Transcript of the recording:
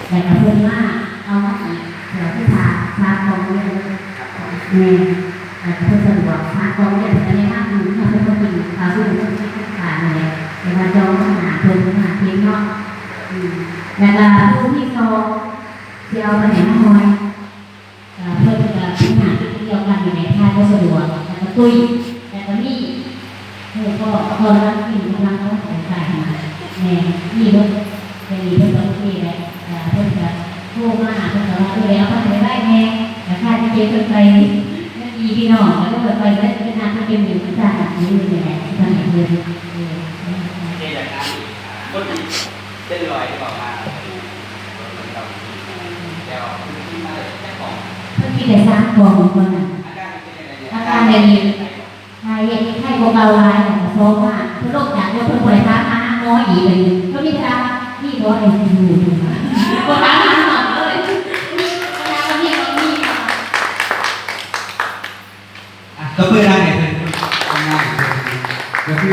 ແລ້ວກໍເພິ່ນມາເອົາມາອີກ ເທື່ອທີ່ສາມ ສາມກອງເລີຍ. ແມ່ນ ແລ້ວກໍເພິ່ນສະດວກ ສາມກອງເລີຍ ເພິ່ນກໍແນະນຳຢູ່ເຮືອນ ເພິ່ນບໍ່ກິນເຂົ້າຢູ່ເຮືອນ ເພິ່ນຂາຍນັ້ນແຫຼະ ແຕ່ວ່າຈອງມາຫາເພິ່ນ ຫາເພິ່ນເນາະ. ອືມ ແລ້ວກໍຜູ້ທີສອງ ຊິເອົາໄປໃຫ້ນ້ອງມອຍ ກໍເພິ່ນກໍມີໜ້າທີ່ດຽວກັນນີ້ແຫຼະ ຖ່າຍບໍ່ສະດວກ ແລ້ວກໍຕຸ້ຍ ແລ້ວກໍມີ ໂອ້ ພໍ່ ພໍ່ລະລັກ ທີ່ກຳລັງຂອງຂາຍມາ ແມ່ນ ນີ້ເພິ່ນ ແຕ່ນີ້ເພິ່ນກໍໂອເຄແຫຼະ ເອີ ເພິ່ນກໍໂທມາ ເພິ່ນກໍວ່າ ເອີ ເອົາໄປໃຫ້ໄວແດ່ ແລ້ວຂ້າຊິເກັບເພິ່ນໄປ ແລ້ວມີພີ່ນ້ອງ ແລ້ວເພິ່ນໄປ ແລ້ວຊິໄປນັດເພິ່ນຢູ່ທີ່ສະຖານທີ່ນີ້ແຫຼະ ຊິໄປໃຫ້ເພິ່ນ ເອີ ໂອເຄ ຢ່າງນັ້ນ ຄົນທີ່ເປັນລອຍທີ່ອອກມາ ແລ້ວເພິ່ນກິນມາໄດ້ຈັກກ່ອງ? ເພິ່ນກິນໄດ້ສາມກ່ອງຕອນນັ້ນ ອາການເປັນຈັ່ງໃດ? ອາການດຽວນີ້ ໄຂ້ ໄຂ້ກວ່າເກົ່າຫຼາຍ ແລ້ວກໍຊອກມາ ເພິ່ນລົງຈາກລົດ ເພິ່ນບໍ່ໄດ້ຖາມຫາໝໍອີກ ເພິ່ນມີແຕ່ວ່າ ມີບໍ່ໄອຊີຢູ ເພິ່ນວ່າ ບໍ່ຖາມຫາໝໍເລີຍ ມີ ເພິ່ນວ່າມີບໍ່ມີ ອ່ະ ຕົບມືດັງໃຫ້ເພິ່ນ ເພິ່ນທຳງານ ກໍຄື